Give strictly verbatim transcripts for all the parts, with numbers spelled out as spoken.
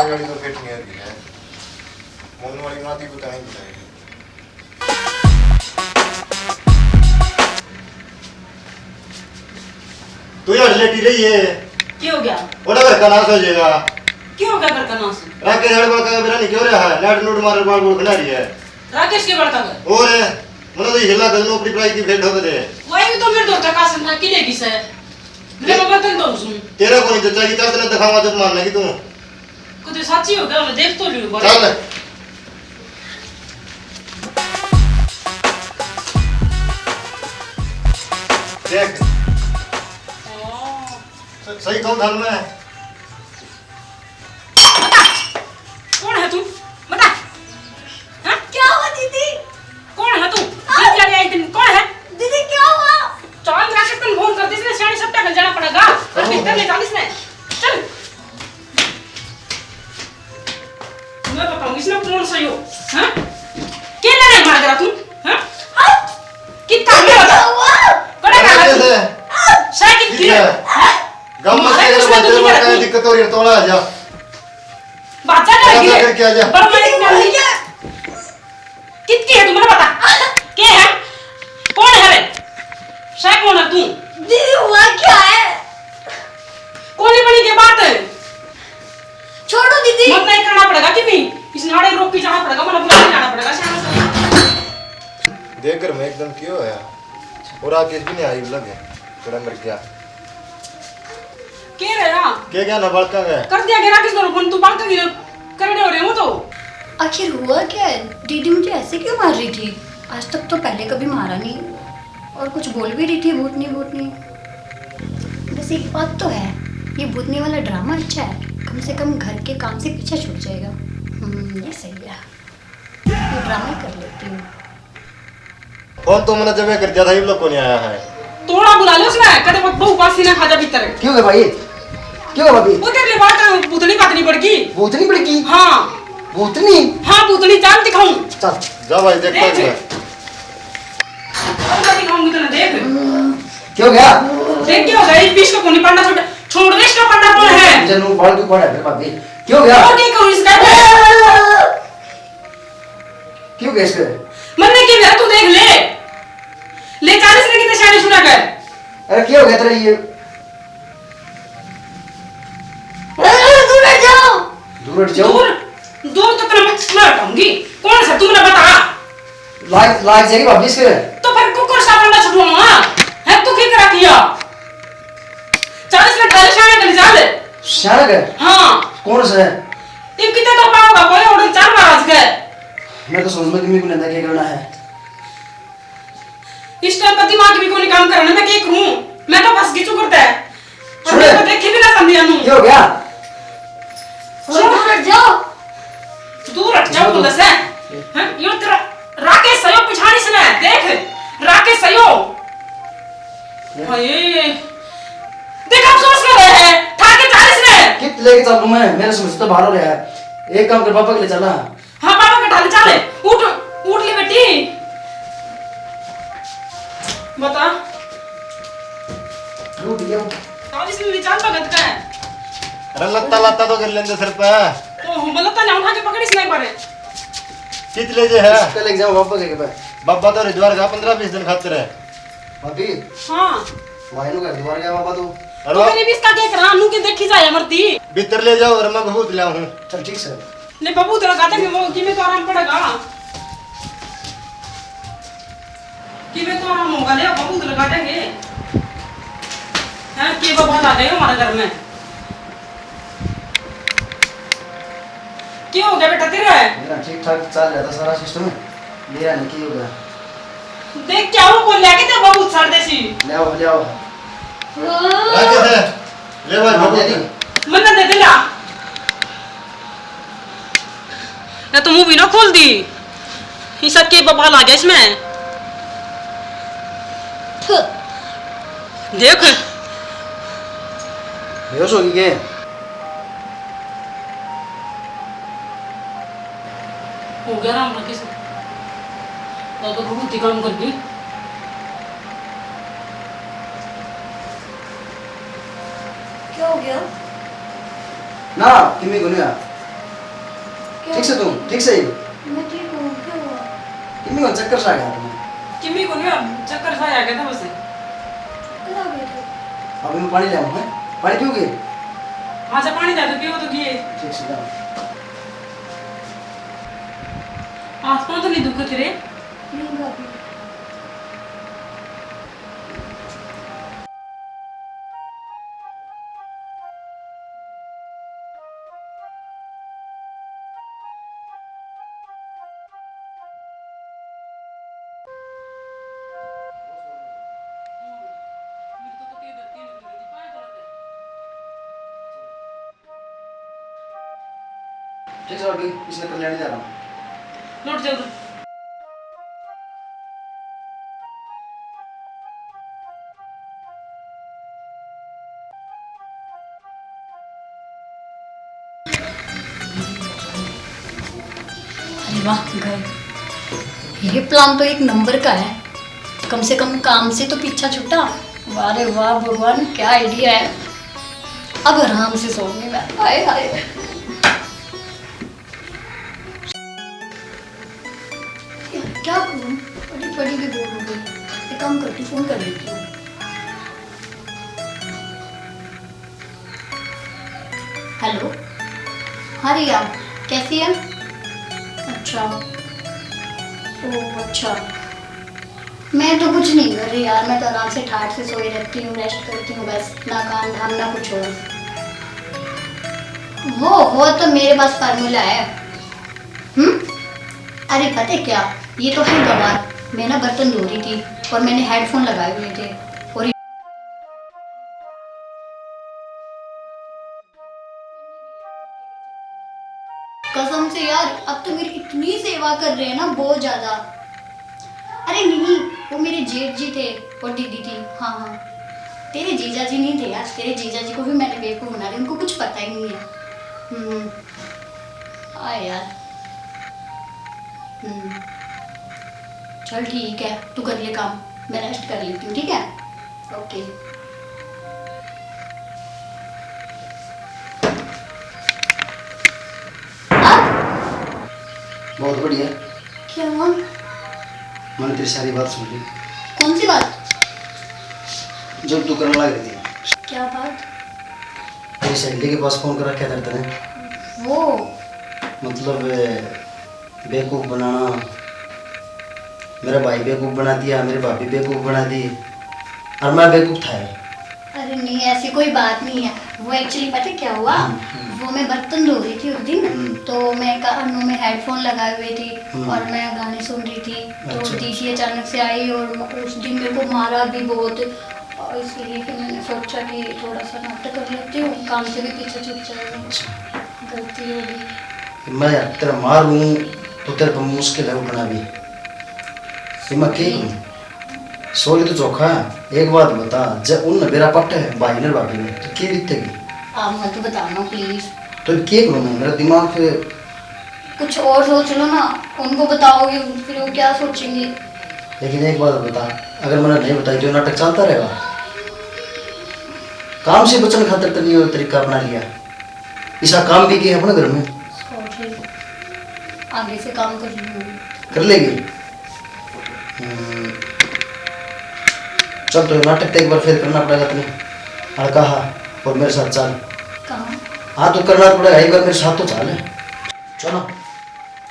गाड़ी तो फिट नहीं होती है। मोहन वाली माती को टाइम बताएगी। तू यार लेटी रही है। क्या हो गया? ओड़ा घर का नाश हो जाएगा। क्या हो गया घर का नाश? राकेश हड़बड़ का मेरा नहीं क्यों रहा है? लाइट लूट मार बाल बोल खिला रही है। राकेश के बड़का घर? और मतलब तो हिला कर नौकरी पढ़ाई की भेंट हो गए। वही तो मेरे दो तक आसन था, किले की से। मैं बर्तन धोऊं सूं। तेरा कोई जच्चा की चादर दिखावा जब मारने की तू। कुछ साची हो गया, मैं देख तो लियो बार। चल। देख। हाँ। स-, सही कहूँ घर में। बता, कौन है तू? बता। हाँ? क्या हुआ दीदी? कौन है तू? आ? दीदी अरे आई दिन कौन है? दीदी क्या हुआ? चांद राकेश तन फोन कर दे, इसने सियाणी सट्टा कर जाना पड़ेगा। और भीतर ले चल इसने। चल। मैं बताऊंगी इसमें कौन सा यो, हाँ? के लड़ाई मार रहा तू, हाँ? कितना क्या हुआ? बड़ा क्या हुआ? शायद कितनी है? गम मत कर, बात कर, बात कर, दिक्कत हो रही है, थोड़ा आ जा। बात कर, करके आ जा। बड़ा मालिक कर ली। कितनी है तू, मन्नै बता। के है? कौन है रे? शै कौन है तू? दीदी, हुआ क्या है? कोनी बनी के बात है। छोड़ो दीदी। मन्नै करना पड़ेगा कि नहीं? इस नाड़े रोक के जाना पड़ेगा, मतलब बुला के जाना पड़ेगा, शाम से। देख घर में एकदम क्यों होया? और राकेश भी नहीं आई लगे, थोड़ा मर गया। के रहा? के क्या ना बालका का? कर दिया गेरा किस दोनों फोन, तू बालका की करड़े हो रहे हो तो। आखिर हुआ क्या है? दीदी मुझे ऐसे क्यों मार रही थी? आज तक तो पहले कभी मारा नहीं। और कुछ बोल भी रही थी, भूतनी, भूतनी। बस एक बात तो है, ये भूतनी वाला ड्रामा अच्छा है, कम से कम घर के काम से पीछे छूट जाएगा। हम्म, ये सही है, ये ड्रामा ही कर लेती हूँ। फोन तो मैंने जब कर दिया था, ये लोग को नहीं आया है। थोड़ा बुला लो उसने, कदे वो बहू पासी ना खा जा भीतर। क्यों है भाई? क्यों है भाभी? वो तेरे लिए बात, भूतनी बात नहीं पड़ गई। भूतनी पड़ गई? हाँ। भूतनी? हाँ, भूतनी, चाल दिखाऊं। चल। जा भाई, देख देख। मैं। चाल दिखाऊंगी तने, देख। क्यों गया? देख, क्या हो गया? ये पीस को कोनी पड़ना छोड़, छोड़ दे इसका पड़ना कौन है? जन्नू बाल क्यों पड़ा है फिर भाभी? क्यों गया? और क्या करूं इसका? क्यों गैस करे? मन्ने के घर तू देख ले। ले चालीस ने कितने शादी सुना कर। अरे क्या हो गया तेरा ये? दूर हट जाओ। दूर हट जाओ। दूर, दूर तो तेरा मैं, मैं हटाऊंगी। कौन सा तू मन्ने बता? लाग, लाग जाएगी भाभी इसके। तो फिर कुकर सा बंदा छुड़वाऊंगा। है तू की करा किया? चालीस में ढाले शाने कर जा ले। शाने कर? हाँ। कौन सा है? इब कितने तो पाओगा, कोई और चार बार आज गए। मैं तो समझ में भी नहीं आता क्या करना है। इस टाइम पर दिमाग भी कोनी काम करना, मैं क्या करूं? मैं तो फंस गई चुकर तै। और सुन। मैं तो देखी भी ना समझी अनु। क्या हो गया? सुन। दूर हट जाओ। दूर हट जाओ, दूर। बोला से। हैं? यो तेरा राकेश सयो पिछाड़ी से ना, देख। राकेश सयो। ये? हाय। देख, अफसोस कर रहे हैं। ठाके चालीस ने। कित लेके चलूं मैं? मेरे समझ से तो बाहर हो रहा है। एक काम कर, पापा के लिए चला। हाँ, पापा के ठाले चाले। उठ, उठ ले बेटी। बता। उठ गया। चालीस में चाल भगत का है। अरे लत्ता, लत्ता तो कर लेंदे सर पे। ओहो, मैं लत्ता ना उठा के पकड़ी से नहीं पारे। कित ले जे है? इसका लेके जाओ पापा के पास। बाबा तो हरिद्वार का पन्द्रह बीस दिन खातिर है। भाभी। हाँ। भाई नु घर द्वार गया बाबा तू। अरे तू मेरी भी इसका देख रहा, नू के देखी जाए मरती। भीतर ले जाओ और मैं बहुत ले आऊं। चल ठीक से। ले बबूत लगा देंगे, वो किमें तो आराम पड़ेगा। किमें तो आराम होगा, ले बबूत लगा देंगे। हैं, के बबूत आ गए हमारे घर में। क्या हो गया बेटा तेरा है? मेरा ठीक ठाक चल रहा था सारा सिस्टम। मेरा नहीं, क्या हो गया? देख क्या हो, कौन लेके ते बबूत छाड़ दे सी। ले आओ, ले आओ। राकेश है। ले भाई, हाँ, बबूत दे दे। मन्ने दे दे ला। या तो मुंह भी ना खोल दी। इसा के बवाल आ गया इसमें। थु। देख। बेहोश हो गई के? हो गया राम राकेश। तो, तो बहुत ही काम कर दी। क्या हो गया? ना, किमी को नहीं आ। ठीक से तू? ठीक से? मैं ठीक हूँ, क्या हुआ? किमी को चक्कर सा आ गया तुम्हें? किमी को नहीं, अब चक्कर सा आ गया था बस। चक्कर आ गया था? अभी मैं पानी ले आऊँ, हैं? पानी पियोगे? हाँ, जा पानी दे दो, पियो तो किए। ठीक से, जाओ। हाथ पाँव तो नहीं दुखते रे? नहीं भाभी। ठीक है, अभी इसने कर लेने जा रहा हूँ। लौट जाओ। अरे वाह, गए। ये प्लान तो एक नंबर का है, कम से कम काम से तो पीछा छुटा। वाह रे वाह भगवान, क्या आइडिया है। अब आराम से सोऊंगी मैं। हाय हाय। यार, क्या करूँ? पड़ी पड़ी भी बोर हो गई। एक काम करती हूँ, फोन कर लेती हूँ। हेलो, हाँ रिया, कैसी है? अच्छा, ओ अच्छा। मैं तो कुछ नहीं कर रही यार, मैं तो आराम से ठाट से सोई रहती हूँ, रेस्ट करती हूँ बस, ना काम धाम ना कुछ और। वो वो तो मेरे पास फार्मूला है। हम्म। अरे पता है क्या, ये तो है गवार। मैं ना बर्तन धो रही थी और मैंने हेडफोन लगाए हुए थे और कसम से यार, अब तो मेरी इतनी सेवा कर रहे हैं ना, बहुत ज्यादा। अरे नहीं, वो मेरे जेठ जी थे और दीदी थी। हाँ हाँ, तेरे जीजा जी नहीं थे यार, तेरे जीजा जी को भी मैंने बेवकूफ बना दिया, उनको कुछ पता ही नहीं है। हम्म। आ यार। हम्म। चल ठीक है, तू कर ले काम, मैं रेस्ट कर लेती हूँ, ठीक है? ओके। हाँ? बहुत बढ़िया। क्या हुआ? मैंने तेरी सारी बात सुन ली। कौन सी बात? जो तू करने लग रही थी। क्या बात? तेरी सहेली के पास फोन कर रखा था तने। वो? मतलब, बेवकूफ बनाना। मेरा भाई बेवकूफ बना दिया, मेरी भाभी बेवकूफ बना दी, और मैं बेवकूफ था ही। अरे नहीं, ऐसी कोई बात नहीं है। वो एक्चुअली पता है क्या हुआ? हम्म, हम्म। वो मैं बर्तन धो रही थी उस दिन, हम्म। तो मैं कानों में हेडफोन लगाए हुए थी, हम्म। और मैं गाने सुन रही थी। तो अच्छा। दीदी अचानक से आई और म-, उस दिन मेरे को मारा भी बहुत, और इसीलिए फिर मैंने सोचा कि थोड़ा सा नाटक कर लेती हूँ, काम से भी पीछे छूट जाएगा। अच्छा। गलती हो गई। मैं तेरा मार लूँ तो तेरे पे मुश्किल है उठना भी। ये मैं के करूँ? सोच तो चोखा है। एक बात बता, जब उन बेरा पट है भाई ने भाभी ने, तो के बीतेगी? आप मत बताना प्लीज। तो के करूँ मैं? मेरा दिमाग फिर कुछ और सोच लो ना, उनको बताओगे फिर वो क्या सोचेंगे? लेकिन एक बात बता, अगर मैंने नहीं बताई तो नाटक चलता रहेगा। काम से बचने खातिर तने ये तरीका अपना लिया। इसा काम भी किया अपने घर में। सॉरी, आगे से काम कर लूंगी। कर लेगी? हम्म, चल तो नाटक तो एक बार फिर करना पड़ेगा तने। और कहा, और मेरे साथ चल। कहाँ? हाँ, तो करना पड़ेगा, एक बार मेरे साथ तो चल। चलो।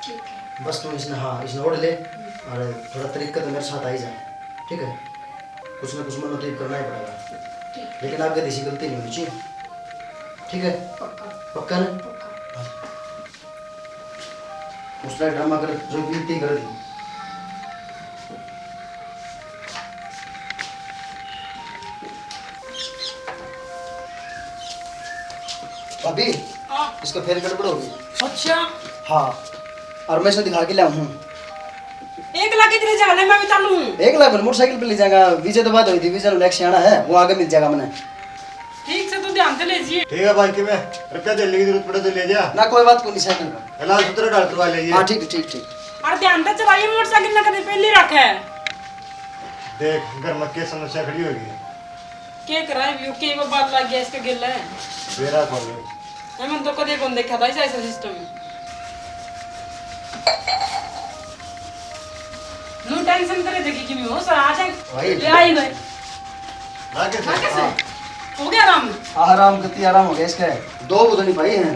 ठीक है। बस तू इसने, हाँ, इसने ओढ़ ले। हम्म। और थोड़ा तरीका तो मेरे साथ आ ही जा, ठीक है? कुछ ना कुछ मन्नो तो ये करना ही पड़ेगा। ठीक। लेकिन आगे ऐसी गलती नहीं होनी चाहिए, ठीक है? पक्का। पक्का ना? पक्का। हाँ। उस तरह ड्रामा कर, जो भी इतनी कर दी। भाभी, हाँ। इसका फेर गड़बड़ हो गई। अच्छा। हाँ, और मैं इसे दिखा के लाऊं हूँ। एक लाख इतने जाने मैं भी चालू हूँ। एक लाख मोटरसाइकिल पे ले जाएगा, वीजा तो बात हुई थी, वीजा लेके आना है, वो आगे मिल जाएगा मैंने। ठीक से तू ध्यान से ले जी। ठीक है भाई, कि मैं रुपया दे लेगी, जरूरत पड़े तो ले जा। ना, कोई बात को नहीं, साइकिल का। लाल सुथरा डॉक्टर वाले ये। हाँ, ठीक, ठीक, ठीक। और ध्यान से चलाइए मोटरसाइकिल, ना कदे पहले रखे। देख, घर में के समस्या खड़ी होगी। के कराए व्यू के वो बात लग गया इसके गिल है। बेरा कौन है? मैं तो कदे कौन देखा था ऐसा सिस्टम। नु टेंशन करे देखी कि मैं हो सर आ जाए। भाई। ले आई भाई। ना कैसे? ना कैसे? हाँ। हो गया आराम? आराम कितनी आराम हो गया इसका। दो बुधनी भाई हैं।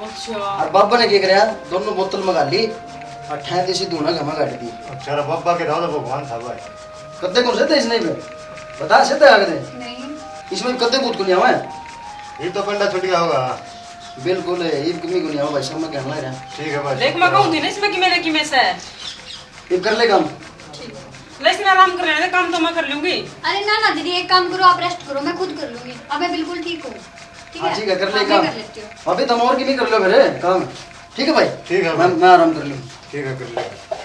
अच्छा। और बाबा ने क्या करया, दोनों बोतल मंगा ली और ठहर देसी धुना घमा काट दी। अच्छा रे, बाबा के दादा भगवान था भाई। कद्दे कौन से थे इसने पे? बता से थे आगे। नहीं। इसमें कद्दे भूत को नहीं आवा है। ये तो कंडा छुट गया होगा। बिल्कुल है, ये कमी को नहीं आवा भाई साहब, मैं कहने लग रहा। ठीक है भाई। देख मैं कहूँ थी ना इसमें कि मेरे कि में से है। ये कर ले काम। ले इसने आराम कर लेने दे, काम तो मैं कर लूंगी। अरे ना ना दीदी, एक काम करो, आप रेस्ट करो, मैं खुद कर लूंगी। अब मैं बिल्कुल ठीक हूँ। ठीक हाँ, है? ठीक है, कर ले हाँ, मैं काम। कर लेती हूँ। अभी तुम और की नहीं कर लो मेरे काम। ठीक है भाई। ठीक है मैं, भाई। मैं आराम कर लूँ। ठीक है, कर ले।